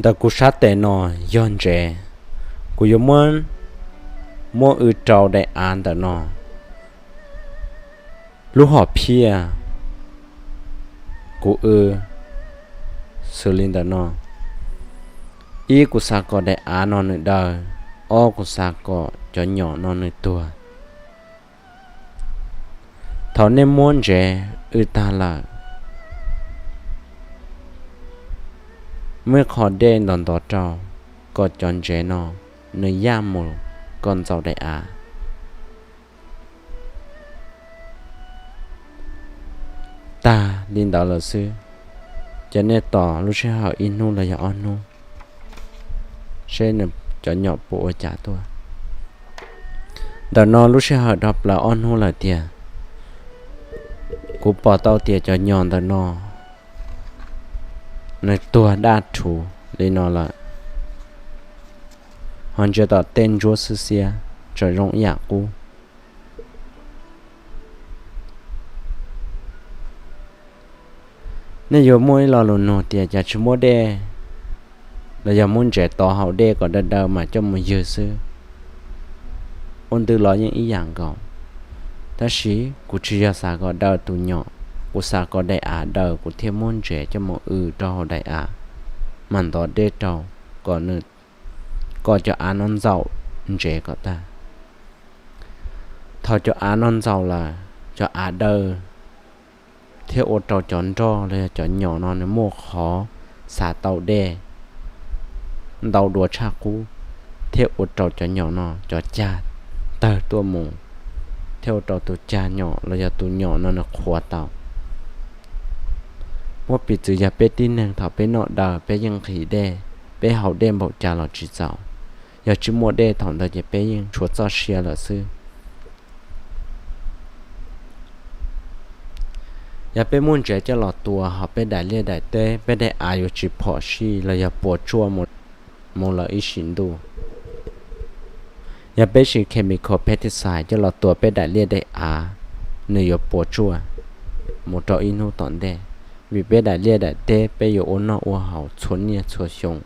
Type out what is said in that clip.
Ntawm kuv sab tes no yog ntsev. Kuv yuav muab, muab w rau daim av ntawm no. Lub hom phiaj kuv w xws li ntawm no. Ib, kuv xav kom daim av no nws daw. Ob, kuv xav kom cov nyom no nws tuag. Thaum nej muab ntsev w tag lawm, muaj qho dej ntov ntov rau, kom cov ntsev no nws yaj mus kom ntxaus daim av. Tag li ntawd lawm xwb, ces nej tos lub sij hawm ib hnub los yog ob hnub, seb nws cov nyom puas ua cas tuaj. Ntawm no lub sij hawm dhau plaws ob hnub lawm tiag, kuv pom tau tias cov nyom ntawm no nws tuag daj rhuv li no lawm, ho ntsia tom tej ntsuab xwb xiab, tseem zoo ib yam qub. Nej yuav muaj ib lo lus nug tias cas tsis muab dej los yog muab ntsev tov hauv dej kom daw daw mas coj mus ywg xwb. Ua ntws los yeej ib yam nkaus, tab sis kuv tsis yog xav kom daw tus nyom, kuv xav kom daim av daw kuv thiaj muab ntsev coj mus w rau hauv daim av, mas ntov dej rau kom nws, kom cov av no ntxaus ntsev kom tag. Thaum cov av no ntxaus lawm, cov av daw thiaj ua rau cov nroj los yog cov nyom no nws muaj qhov xav tau dej ntau dua tshaj qub, thiaj ua rau cov nyom no cov cag tawg tuaj mus, thiaj ua rau tus cag nyom los yog tus nyom no nws qhuav tau. Muab piv txwv yog peb tib neeg thaum peb noj daw peb yeej nqhis dej, peb haus dej npaum cas los tsis txaus. Yog tsis muaj dej thaum ntawd ces peb yeej tshuav txoj sia lawm xwb. Yog peb muab ntsev coj los tua hauv peb daim liaj daim teb, peb daim av yuav tsis phom sij los yog puas tsuaj mus lawm ib sim ntuj. Yog peb siv chemical pesticide coj los tua peb daim liaj daim av, nws yuav puas tsuaj mus rau ib hnub tom ntej, vim peb daim liaj daim teb peb yuav ua noj ua haus txhua niaj txhua xyoo,